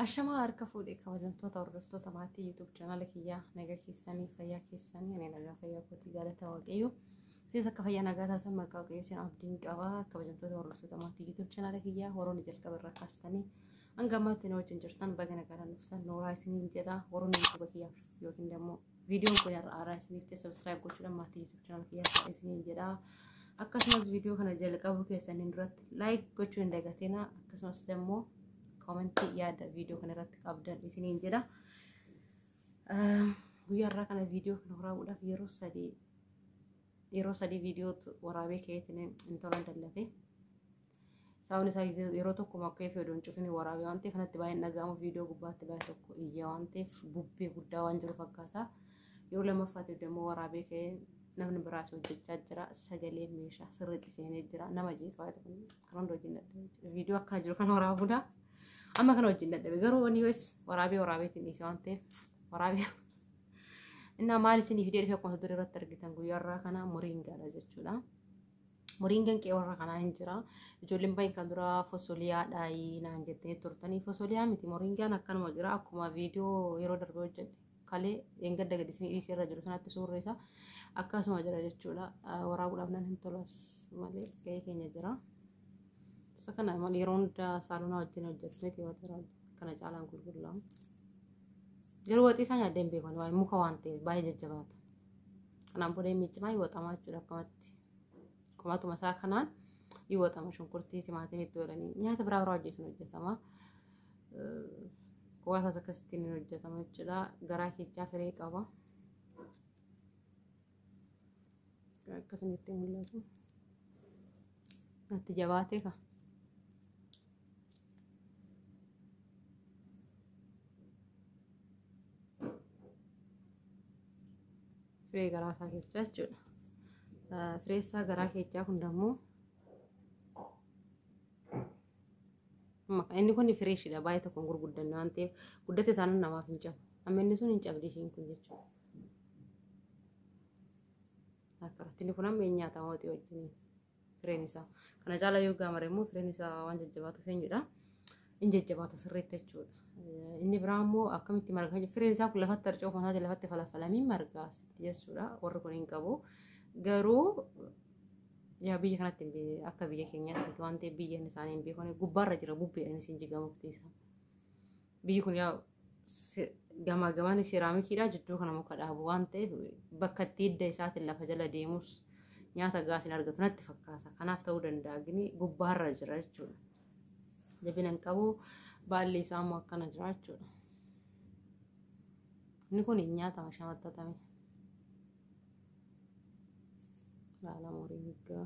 Ashamaa harka fuudhee kabajamtoota hordoftoota maatii YouTube chaanala kiyyaa, nagaa keessanii, fayyaa keessanii? Ani nagaa fayyaa kootii, galata Waaqayyo. Isinis akka fayyaa nagaa taasisan maqaa Waaqayyo isin abdiin qaba. Kabajamtoota hordoftoota maatii YouTube chaanala kiyyaa, warroonni jalqaba irraa kaastanii hanga ammaatti na wajjin jirtan, baga nagaadhaan dhuftan, nooraa isiniin jedha. Warroonni YouTube kiyyaaf yookiin immoo viidiyoon kun har'a haaraa isiniif ta'e, subscribe gochuudhaan maatii YouTube chaanala kiyyaa isiniin jedha. Akkasumas viidiyoo kana jalqabuu keessaniin duratti like gochuu hin dagatinaa. Akkasumas immoo koomentii yaada viidiyoo kana irratti qabdan isiniin jedha. Guyyaa irraa kana viidiyoo kana waraabuudhaaf yeroo sadii viidiyoo waraabee ka'eetiin hin tolan dallate. Sababni isaa yeroo tokko makkee fi oduun cufini waraabee waan ta'eef kanatti baay'een dhaga'amu, viidiyoo gubbaatti baay'ee tokko iyya waan ta'eef, bubbee guddaa waan jiru fakkaata. Yeroo lammaffaatiif immoo waraabee ka'ee namni biraas hojjechaa jira. Sagalee meeshaa sirriitti seenee jira. Nama jeeqaa kan hunda wajjin dadhabe. Viidiyoo akkana jiru kana waraabuudha. Amma kana wajjin dadhabe, garuu wanni yoos waraabee waraabeetiin dhiise waan ta'eef waraabee. Innaa maal isinii fidee dhufe? Akkuma dura irratti argitan, guyyaa irraa kana moriingaadha jechuudha. Moriingaan qe'ee warra kanaa hin jira. Ijoolleen baay'een kan dura fosoliyaadhaa naan jettanii turtanii, fosoliyaa miti, moriingaan akkanuma jira. Akkuma viidiyoo yeroo darbe hojjedhe, kalee eeggadda gadi isinii dhiisee irra jiru sanatti, suurri isaa akkasuma jira jechuudha. Waraabuudhaaf nan hin tolas malee qe'ee keenya jira. Isa kana yeroo hundaa saalonaa wajjin hojjetu miti, kana caalaan qulqullaa'u. Garuu waxii isaa nyaaddee hin beekan, waa'ee muka waan ta'eef baay'ee jajjabaata. Kanaan booda miiccimaa hiwwatamaa jechuudha akkamatti. Qomatuma isaa kanaan hiwwatama, shunkurtii timaatimii itti godhanii nyaata biraa biraa wajjin hojjetama. Gogaa isaas akkasittiin hin hojjetama jechuudha. Garaa keessaa firee qaba. Akkasumatti mul'atu. Natti jabaatee ka. Firee garaa isaa keessaa jechuudha. Firee isaa garaa keessaa kun immoo inni kun fireeshidha, baay'ee tokko hin gurguddanne waan ta'eef, guddate taanaan namaaf hin cabu. Amma inni sun hin cabdi ishiin kun jechuudha. Akkanatti inni kun amma hin nyaatama waxii wajjin fireen isaa. Kana caalaa yoo gaamare immoo fireen isaa waan jajjabaatuuf eenyudha? Hin jajjabaata sirriitti jechuudha. Inni biraa immoo akkamitti marga? Fireen isaa kun lafatti harca'u kan lafatti falafalamii marga asitti jechuudha. Warri kun hin qabu. Garuu yaa biyya kanatti akka biyya keenyaas miti waan ta'eef, biyya isaanii hin beekan, gubbaarra jira, bubbeedhaan isin jiga mukti isaa. Biyyi kun yaa gamaa gamaan seeraamikiidha, jidduu kana muka dhaabu waan ta'eef, bakka itti hidda isaatiin lafa jala deemus nyaata gaasiin argatu natti fakkaata. Kanaaf ta'uu danda'a, gini gubbaarra jira jechuudha. Jabina hin qabu, baalli isaa immoo akkana jira jechuudha. Inni kun hin nyaatama shamattatame. Baala moringaa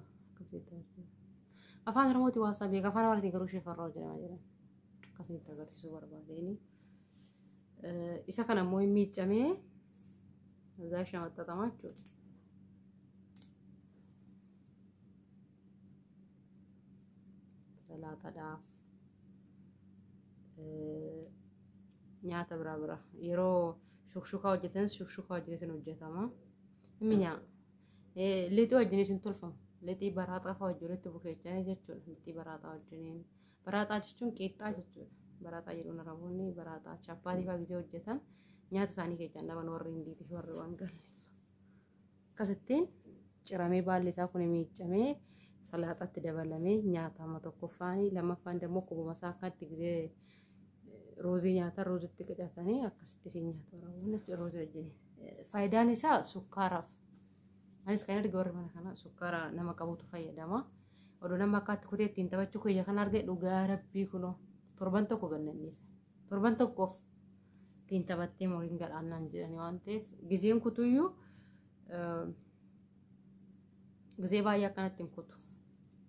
afaan Oromooti waasaa beeka, afaan Amaaraatiin garuu shefarraa jedhama jedhan. Akkasitti agarsiisuu barbaadeen. Isa kana immoo hin miiccamee irraa shamaxxatama jechuudha. Salaataadhaaf, nyaata biraa biraa yeroo shukshukaa hojjetanis shukshukaa wajjinis hojjetama. Minyaa lixii wajjinis hin tolfamu. Lixii baraaxaa fa'aa wajjin walitti bukeechanii jechuudha. Lixii baraaxaa wajjiniin. Baraaxaa jechuun qixxaa jechuudha. Baraaxaa jedhuun Araboonni baraaxaa chaappaatii fa'aa gisee hojjetan nyaata isaanii keessaan dhaban, warri Hindiitii fi warri waan galleef. Akkasittiin ciramee, baalli isaa kun miiccamee, salaaxaatti dabalamee nyaatama tokkoffaanii. Lammaffaan immoo qubuma isaa akkatti gisee ruuzii nyaata ruuzitti qicatanii akkasitti isin nyaatu Araboonni ruuzii wajjin. Faayidaan isaa sukkaaraaf. Anis kan arge warri mana kana sukkaara nama qabutu fayyadama. Oduu nama akkaatti kutee ittiin taphachuu kiyya kan arge, dhugaa rabbii, kunoo torban tokko gannanniisa. Torban tokkoof ittiin taphattee moringaadhaan naan jedhani waan ta'eef, gizeen kutuyyuu gizee baay'ee akkanatti hin kutu.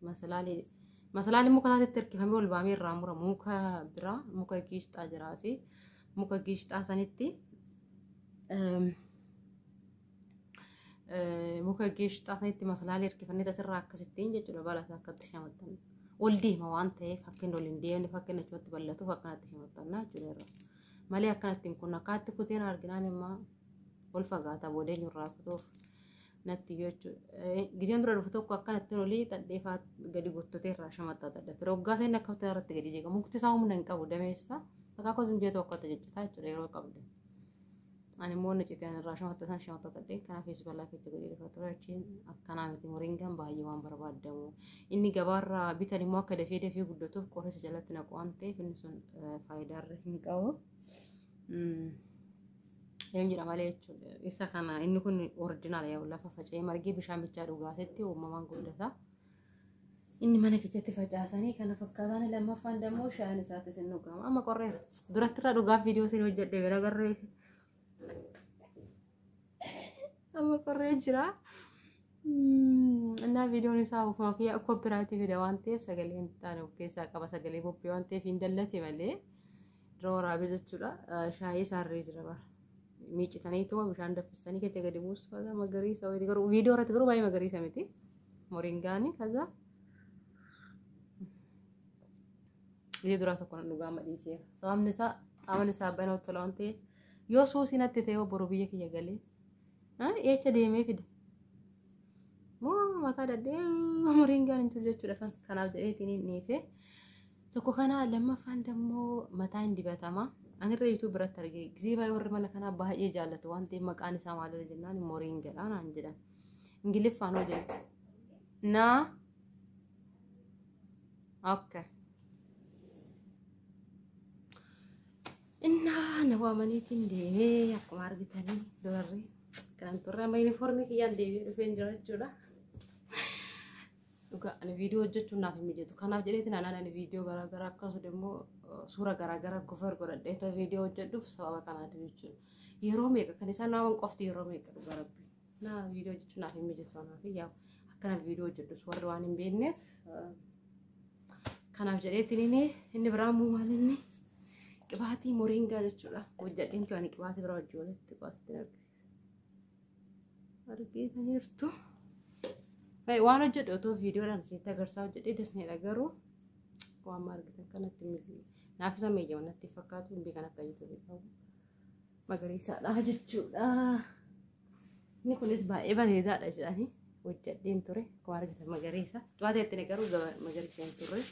Masalaalee masalaalee muka isaatti hirkifamee ol baamee irraa muramu, muka biraa, muka giishxaa jiraasi, muka giishxaa sanitti, muka giishxaa sanitti masalaalee hirkifannee asirraa akkasittiin jechuudha. Baala isaa akkatti shamattan ol deema waan ta'eef, akka inni ol hin deemne, akka inni achumatti bal'atuuf akkanatti shamattanna jechuudha irra malee akkanatti kun akkaatti kuteen arginaan immoo ol fagaata, boodee irraa kutuuf natti jechuudha. Gizeen dura dhufu tokko akkanatti olii xadheefaa gadi gottotee irraa shamaxxaa xadha ture. Waggaa seen akka irratti gadi jeqa. Mukti isaa humna hin qabu dameessa. Akaakuu zimjee tokkotti jechita jechuudha yeroo qabdu. Ani immoo inni citee irraa shamatta san shamattatadhe kanaaf balaa keessa godhee dhufa ture achiin akkanaa miti moringaan baay'ee waan barbaadamu. Inni gabaarraa bitan immoo akka dafee dafee guddatuuf qoricha jalatti naqu waan ta'eef inni sun faayidaarra hin qabu. Een jedha malee jechuudha. Isa kana inni kun original yaa lafa faca'ee margee bishaan bichaa dhugaatitti uumamaan guddata. Inni mana keessatti facaasanii kana fakkaatan lammaffaan dammoo shaayiin isaattis hin dhugama. Amma qorreera. Duratti irraa dhugaaf viidiyoo isin hojjedhe bira garree. Amma qorree jira. Innaa viidiyoon isaa ofuma kiyya copyright fida waan ta'eef sagalee hin taane of keessaa qaba sagalee bobbee waan ta'eef hin dallate malee dura waraabee jechuudha. Shaayii isaarree jira bara. Miiccitanii tuma bishaan danfistanii keessa gadi buusu magariisa wayii garuu viidiyoo irratti garuu baay'ee magariisa miti. Moringaani kaza. Ija duraa tokko nan dhugaa madhiiseera. Sababni isaa qaamni isaa banaa tola waan ta'eef yoo suusii natti ta'e boru biyya kiyya galee eecha deemee fida. Moo mataa daddee moringaan hin jiru jechuudha. Kanaaf jedheetiin hin dhiise. Tokko kana lammaffaan dammoo mataa hin dibatama. Anirra YouTube biratti argee gisee baay'ee warri mana kanaa baay'ee jaallatu waan ta'eef maqaan isaa maalidha jennaan moringaadha naan jedhan. Ingiliffaan hoo jedhu. Naa. Okay. Innaa na waamaniitiin deemee akkuma argitanii dubarri kanan turre amma yuunifoormii kiyyaan deebi'ee dhufeen jira jechuudha. Dhugaa ani viidiyoo hojjechuun naaf hin mijatu. Kanaaf jedheetiin anaan ani viidiyoo garaagaraa akkasumas immoo suura garaagaraa cover godhadhee otoo viidiyoo hojjedhuuf sababa kanaatiif jechuudha. Yeroo meeqa kan isaan naaman qofti yeroo meeqa dhugaa rabbi. Naa viidiyoo hojjechuun naaf hin mijatu kanaaf yaa akkana viidiyoo hojjedhus warri waan hin beekneef kanaaf jedheetiin inni biraa immoo maal inni qibaatii moringaa jechuudha. Hojjedheen ture ani qibaatii biraa hojii walitti qo'aatti argisiisa. Argitaniirtu. Waan hojjedhu otoo viidiyoodhaan isinitti agarsiisaa hojjedhee dasneedha garuu waan argitan kanatti naaf isa meeyyama natti fakkaatu hin beekan akka YouTube qabu. Magariisaadha jechuudha. Inni kunis baay'ee bareedaadha jedhanii hojjedheen ture. Akkuma argitan magariisa. Qibaatii ittiin garuu magariisa hin turre.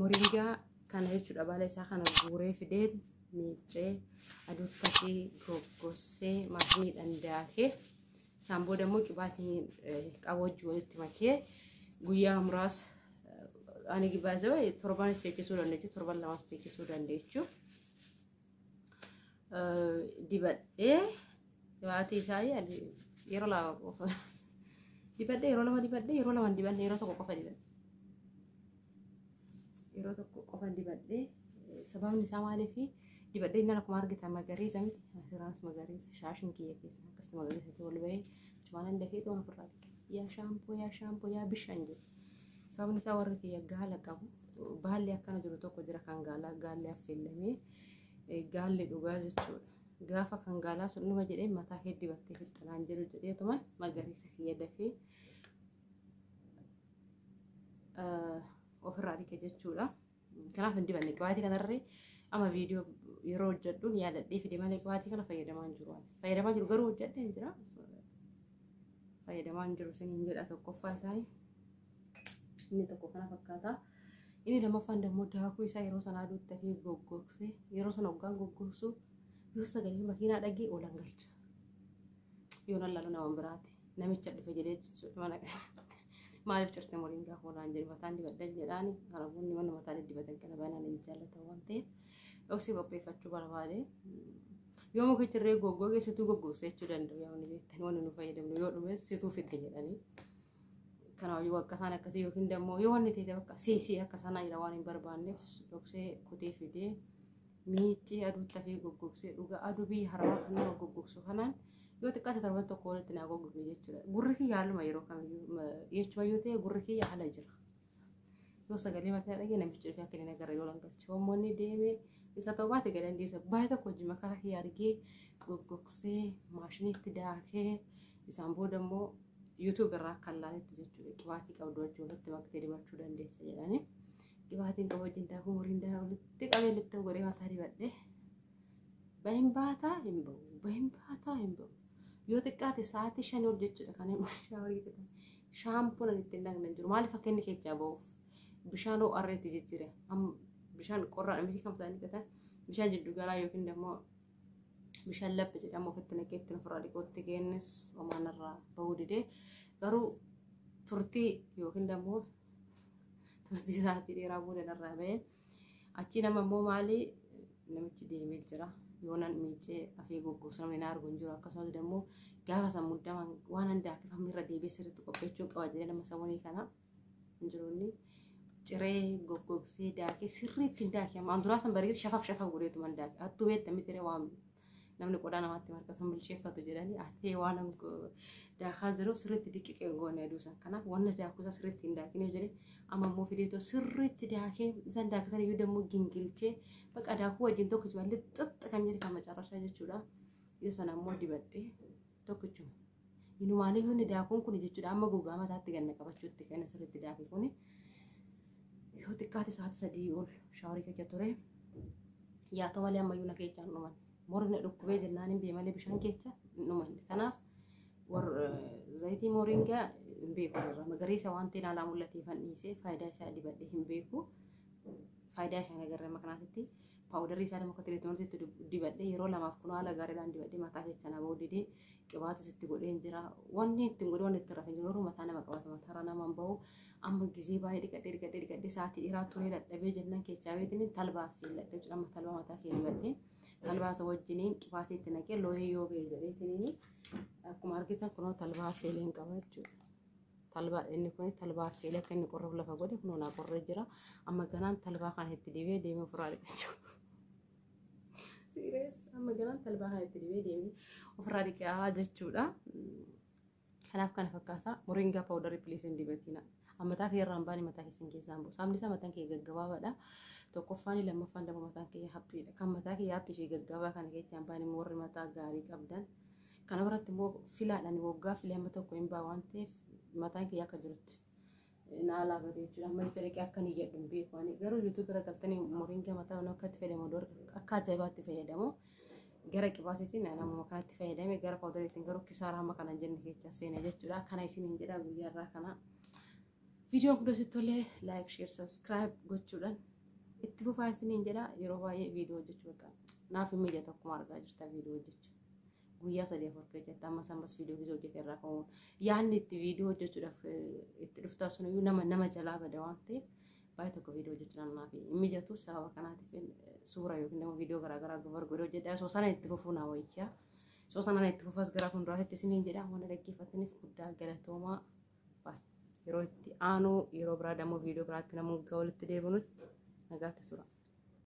Moringaa kana jechuudha baala isaa kana guuree fideen miiccee aduutti goggossee maashiniidhaan daakee isaan booda immoo qibaatiin qabu wajjin walitti makee guyyaa muraasa ani baasee torbanis teechisuu dandeechu torban lamas teechisuu dandeechu. Dibadhee qibaatii isaa yeroo lama qofa dibadhee yeroo lama dibadhee yeroo lama dibadhee yeroo tokko qofa dibadhee. Yeroo tokko qofa dibadhee sababni isaa maaliif dibadhee inni akkuma argitan magariisa miti asirraanis magariisa shaashin kiyya keessa akkasitti magariisa ta'e ol bahee achumaan dafee toon ofirraa dhiqe yaa shaampoo yaa shaampoo yaa bishaan jedhe sababni isaa warri kiyya gaala qabu baalli akkana jiru tokko jira kan gaalaa gaalli affeellamee gaalli dhugaa jechuudha. Gaafa kan gaalaa sun dhuma jedhee mataa kee dibattee fixxanaan jedhu jedheetuman magariisa kiyya dafee ofirraa dhiqe jechuudha. Kanaaf hin dibanne qibaatii kanarree amma viidiyoo yeroo hojjedhuun yaadadhee fide malee qibaatii kana fayyadamaa hin jiru. Fayyadamaa jiru garuu hojjedhee hin jira. Fayyadamaa hin jiru isiniin jedha tokkoffaa isaa. Inni tokko kana fakkaata. Inni lammaffaan immoo daakuu isaa yeroo sana aduutti hafee goggogsee yeroo sana hoggaan goggogsu yoo sagalee makiinaa dhagee oolan galcha. Yoo nan laalu nama biraati. Namicha dhufe jedhee jechuudha mana maaliif cirte moringaa hoolaan jedhu mataan dibadha jedhaani araboonni mana mataan dibatan kana baay'inaan hin jaallatan waan ta'eef dhoksii qopheeffachuu barbaade. Yoo mukichi irree goggoge situu goggogse jechuu danda'u yaa wanni beektan wanni nu fayyadamnu yoo dhumes situu fixe jedhanii. Kanaafuu akka isaan akkasii yookiin immoo yoo wanni ta'e bakka seesii akka sanaa jira waan hin barbaanneef dhoksee kutee fidee miiccee aduutti hafee goggogsee dhuga aduu biyya harbaa kan nama goggogsu kanaan yoo xiqqaate torban tokko walitti naa goggoge jechuudha. Gurri kiyya haaluma yeroo kamiyyuu jechuma yoo ta'e gurri kiyya haala jira. Yoo sagalee makiinaa dhagee namichi dhufee akka inni agarra yoo langalche hommoonni deemee isa ta'uu baate gadan deebisa baay'ee tokko hojii makaa kiyya argee goggogsee maashiniitti daakee isaan booda immoo YouTube irraa akka laaletti jechuudha qibaatii qabdu wajjin walitti maktee dibachuu dandeessa jedhanii qibaatiin qabu wajjin daakuu muriin daakuu walitti qabee litti godhee mataa dibadhee bahin baataa hin ba'u bahin baataa hin ba'u yoo xiqqaate sa'aatii 5 ol jechuudha kan hin shaaworii jedhamu shaampoon ani ittiin dhaqna jiru maaliif akka inni keessaa ba'uuf bishaan ho'arreetti jijjiire bishaan qorraadha miti kan fudhanii dhiqatan Bishaan jiddu galaa yookiin immoo bishaan labbe jedhamu ofitti naqee ittiin ofirraa dhiquutti kennis homaan irraa bahuu didee, garuu turtii yookiin immoo turtii isaatii dheeraa booda irraa bahee. Achi nama immoo maali, namichi deemee jira. Yoonan miicee afee goggoosu namni na argu hin jiru. Akkasumas immoo gaafa san muddaman waan handaakifamni irra deebi'ee sirriitti qopheessuu qaba jedhee nama samuunii kana hin jiru. Inni ciree goggogsee daakee sirriitti hin daakee. Ammaan duraa san bareedee shafaf shafaf godheetu daakee. Hattuu beekta miti, waan namni qodaa namaatti marqatu bilcheeffatu jedhanii hattee waan daakaa jiru sirriitti diqiqee goone aduu san. Kanaaf wanna daakuu isaa sirriitti hin daakiniif jedhee amma immoo fideetoo sirriitti daakee, isaan daakisan iyyuu dammoo gingilchee baqa daakuu wajjin tokkichuma lixxixxi kan jedhe kan macarrashaa jechuudha. Isa sana immoo dibadhee tokkichuma. Inumaaniyyuu inni daakuun kun jechuudha amma gogaa mataatti ganna qabachuutti kan sirriitti daake kuni yoo xiqqaate sa'aatii 3 ol shaaworii keessa ture. Yaa ta'u malee ammayyuu na keessaa hin dhumanne. Mormi dhukkubee jennaan hin bee malee bishaan keessa hin dhumanne. Kanaaf zayitii moringaa hin beeku irraa magariisa waan ta'een alaa mul'ateefan dhiisee faayidaa isaa dibadhee hin beeku. Faayidaa isaa hin agarre amma kanaatitti. Paawudarii isaa akka treatmentiitti dibadhee yeroo lamaaf kun haala gaariidhaan dibadhee mataa keessa na bahuu didee, qibaatis itti godheen jira. Wanni ittiin godhee wanni itti rafee jiru yeroo mataa nama qabata mataarra nama hin bahu. Amma gizee baay'ee dhiqadhee dhiqadhee dhiqadhee sa'aatii dheeraa turee dadhabee jennaan keessaa beektini talbaa fi jechuudha. Amma talbaa mataa kee dibadhee talbaa isa wajjiniin qibaatii itti naqee looyee yoo ba'e jedheetiniin akkuma argitan kunoo talbaa affeeleen qaba jechuudha. Talbaa inni kun talbaa affeelee akka inni qorruuf lafa godhe kunoo naa qorree jira. Amma ganaan talbaa kana itti dibee deemee ofirraa dhiqachuu. Serious, amma ganaan talbaa kana itti dibee deemee ofirraa dhiqaa jechuudha. Kanaaf kana fakkaata. Moringaa powderii please hin dibatina. Mataa kee irraan baanii mataa keessan keessaan bu'u. Sababni isaa mataan kee gaggabaabaadha. Tokkoffaan, lammaffaan immoo mataan kee haphiidha. Kan mataa kee haphii fi gaggabaabaa kana keessaan baanii warri mataa gaarii qabdan. Kana biratti immoo filaadhaan waggaa filee amma tokko hin baa waan ta'eef mataan kee akka jirutti naalaa badee jechuudha. Amma jecha dhiqee akka hin jedhu hin beeku. Ani garuu YouTube bira galtanii moringaa mataa akka itti fayyadamu akka ajaa'ibaatti fayyadamu. Gara qibaatiitiin namuma kanatti fayyadame, gara powderiitiin garuu kisaaraa amma kana jenne keessa seene jechuudha. Kana isiniin jedha guyyaa irraa kana. Viidiyoon kun sitti tolee like, share, subscribe gochuudhaan itti fufaa isiniin jedha. Yeroo baay'ee viidiyoo hojjechuu bakka naaf hin mijatu, akkuma argaa jirta viidiyoo hojjechuu. Guyyaa 3 4 keessatti amma sanbas viidiyoo gisee hojjete irraa ka'uun yaadni itti viidiyoo hojjechuudhaaf itti dhuftaa sun iyyuu nama jalaa bada waan ta'eef baay'ee tokko viidiyoo hojjechuudhaan naaf hin mijatu. Sababa kanaatiif suura yookiin immoo viidiyoo garaagaraa govar godhee hojjedha. Soo sana itti fufuu naa wayyaa. Soo sana itti fufas gara fuulduraatti isiniin jedha. Waan dhaggeeffataniif guddaa galatoomaa. Yeroo itti aanu yeroo biraa dammoo viidiyoo biraatti namoota walitti deebinutti nagaatti tura.